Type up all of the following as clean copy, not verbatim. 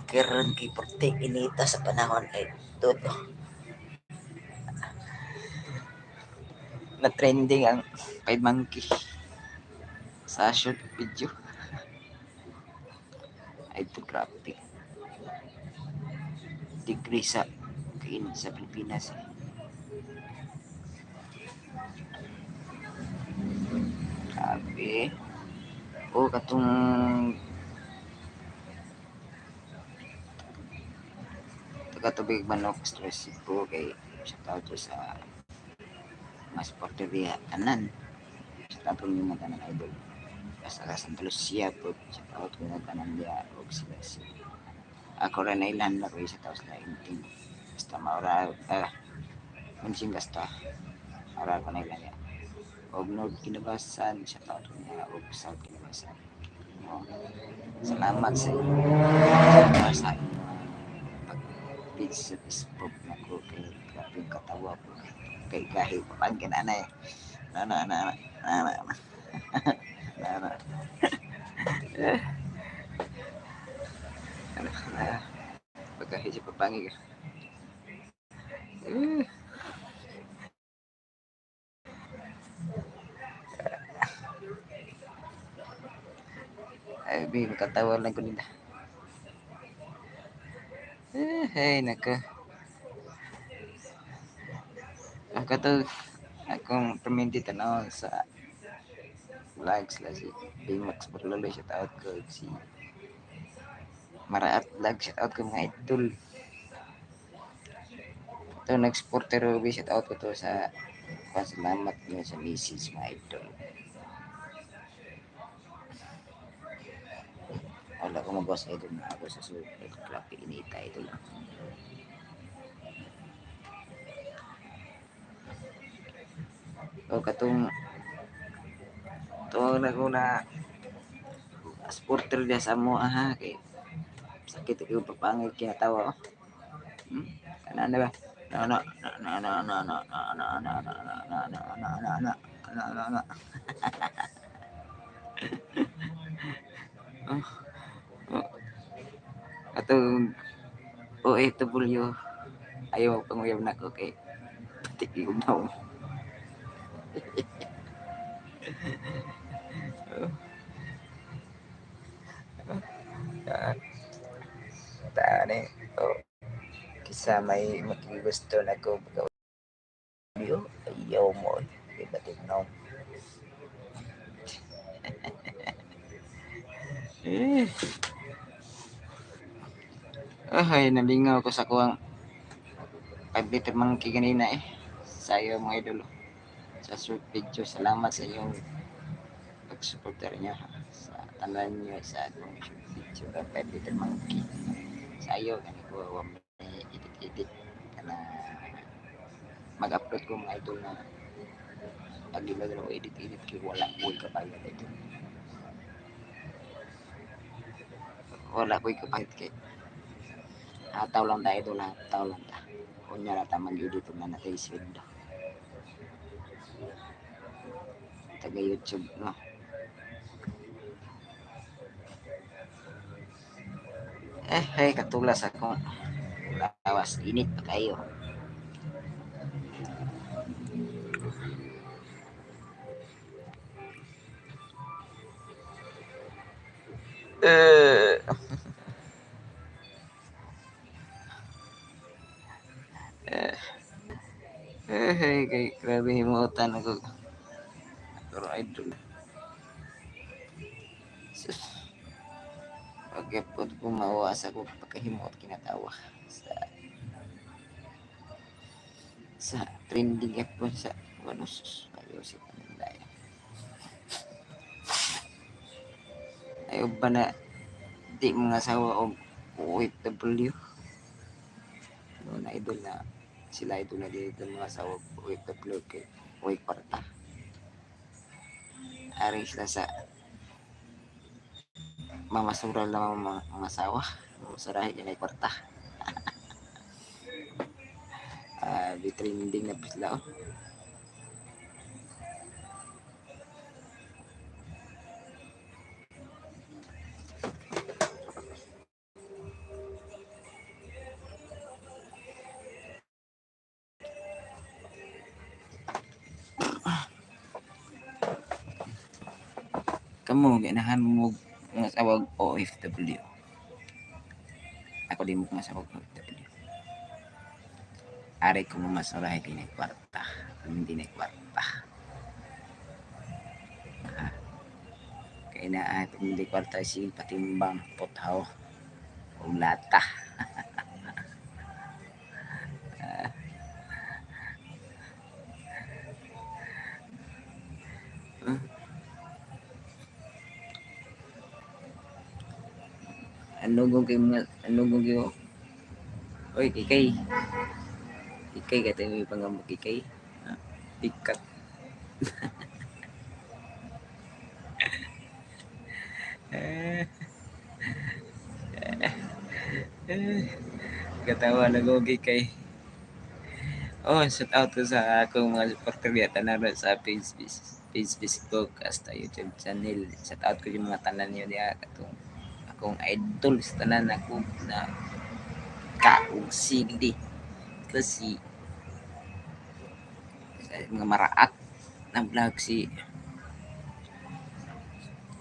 Karon kay porte inita sa panahon ay todo. Na trending ang Five Monkey sa short video. Ay ito, grabe. Degree sa kainit sa Pilipinas eh. Grabe. O katong taga tubig manok stress po kay shout out sa mga supporter diha tanan. Shout out yung mga tanan, idol. Basta ka Santa Lucia po, shout out ko mga tanan diha og sila si ako rin na ilan na ko shout out sa inting. Basta maura mansing basta maura ko na ilan diha. Og North Kinabasan, shout out ko niya og South Kinabasan. No. Salamat sa inyo sa inyo pag page sa Facebook na ko kay grabe yung katawa ko kay kahit papan ka na eh. Na na na na na na na na eh. Ano na pagkahi sa papangi ka. Eh. Ay, bi, makatawa lang ko nila. Eh, ay, naka. Ang kato, akong perminti tanaw sa vlogs la si Baymax Barlolo, shout out ko si Maraat Vlog, shout out ko mga idol. Ito, nag-supporter Ruby, shout out ko to sa pasalamat nyo sa message mga idol. Wala ko magawa sa idol na ako sa super grabe inita idol. O katong tuwag na ko na supporter diya sa mo aha kay sakit ko papangit kinatawa oh. Kana na ba? Na na na na na na na na na na na na na na na na na na na. Oh. Oh. Atong OFW ayaw panguyab na ko kay pati na. Taane oh. Kisa may makigusto na ko pagka ayaw mo di ba tignaw. Eh. Ay, nalingaw ko sa kuwang 5 liter monkey kanina eh. Sayo mga idol. Sa short video, salamat sa inyong pag-supporter nyo sa tanan nyo sa akong short video 5 liter monkey. Sayo, kani ko may edit-edit na mag-upload ko mga idol na pag di ba edit-edit kay wala ko'y kabayad idol. Wala ko'y kabayad kay hataw lang ta idol, hataw lang ta. Unya ra ta mag-edit na natay sweldo. Taga YouTube no. Eh, hey, katulas akong lawas init pa kayo. Eh. Eh, eh, kay grabe himutan ako. Pero idol. Sus. Pagkapot ko mawas ako pagkahimot kinatawa sa sa trending po sa ano sus ayo si panday. Ayo ba na di mga asawa og OFW. No, na idol na sila idol na dito mga asawa og OFW kay uy kwarta. Ari sila sa mamasura lang ang mga asawa. Mamasurahin yun ay kwarta. Di trending na po sila. Oh. Kamo ganahan mo mga asawag OFW. Ako di mo masawag OFW. Ari ko mamasurahe kay kwarta. Hindi na kwarta. Ah. Kaya na hindi kwarta si patimbang pothaw o lata. Anugong kay mga anugong kayo. Oy, kikay. Kikay ka tayo may pangamot kikay. Ah, pikat. Katawa na ko kikay. Oh, shout out ko sa akong mga supporter diya tanan sa page, page Facebook hasta YouTube channel. Shout out ko yung mga tanan niyo diya katong akong idol sa tanan ako na kaog sildi kasi sa mga maraat na vlog si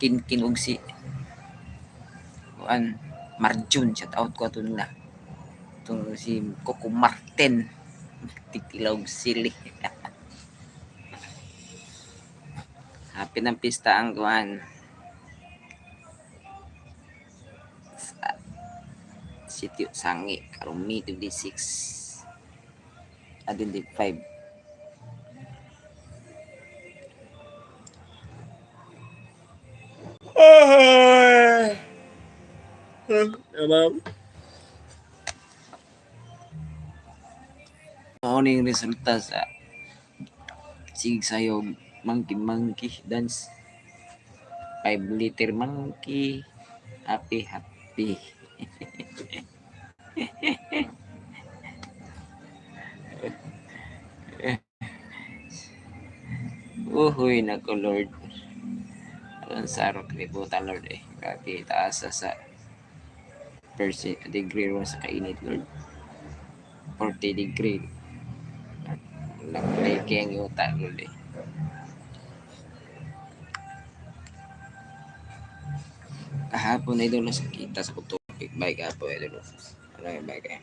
Kinkin og si kuan Marjun. Shout out ko ato nila itong si Coco Martin tigtilaw sili. Happy ng pista ang kuan sa Sitio Sangi karong May 26 ah 25. Ma'am. Mao ning resulta sa sige sayog monkey monkey dance. 5 liter monkey happy happy. Uhuy nako Lord. Aron sa arok libutan Lord eh. Grabe taas sa percent degree ron sa kainit Lord. 40 degree. Nagleke ang yuta Lord eh. Kahapon idol sa kita sa topic bike kahapon idol. Ano yung bike eh?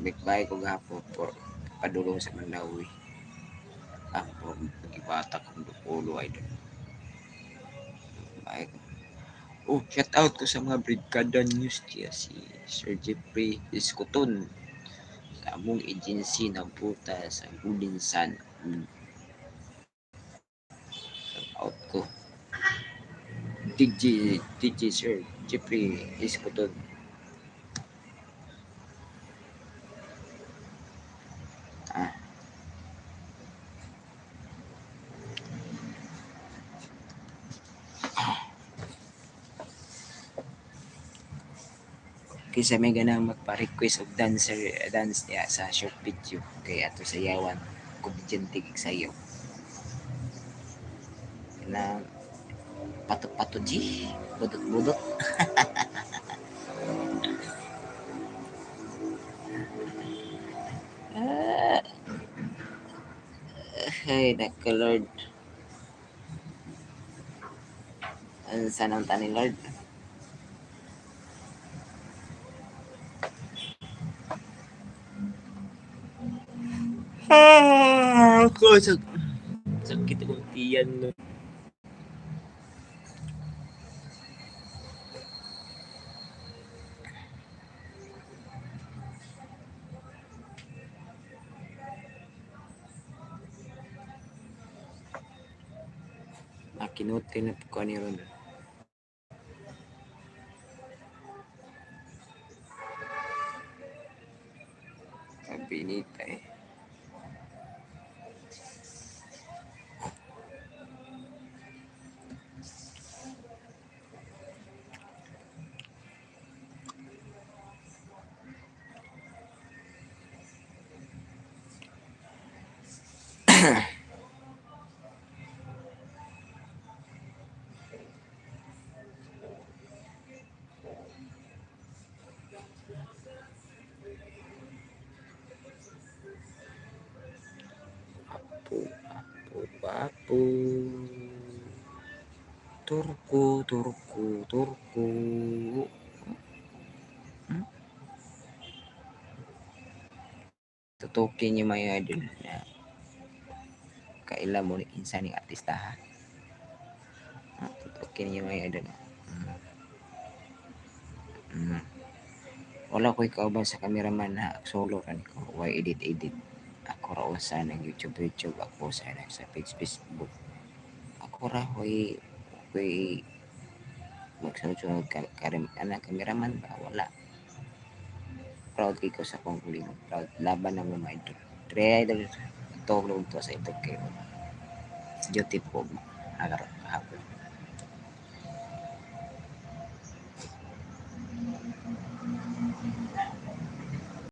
Big bike ko gahapon por padulong sa Mandawi. Ah, por gibata kong dukulo idol. Bike. Oh, shout out ko sa mga Brigada News diya si Sir Jeffrey Escoton sa among agency na puta sa Golden Sun. Shout out ko. DJ Sir Jeffrey Escoton. Ah. Kaysa may ganang magpa-request og dancer dance niya sa short video kay ato sayawan komedyante kig sayaw na pato-pato G budot-budot. Ah, ay nako Lord, unsa nang tani Lord? Ah, ko sakit akong tiyan no. Makinuti na po ko ni ron. Kabinita eh. Gwapo, gwapo, gwapo. Turko, turko, turko. Tutukin niyo, mga idol, na kaila mo ni kinsa ning artista, ha. Ah, tutukin niyo, mga idol. Wala ko'y kauban sa cameraman, ha. Solo ra ni ko. Way edit edit. Ako ra usa nag YouTube YouTube, ako sa nag sa page Facebook. Ako ra way magsunod-sunod ka karim ana cameraman ba, wala. Proud kay ko sa akong kaugalingon. Proud laban na mo, mga idol. Tre idol tulog to sa ito kay duty po agaro.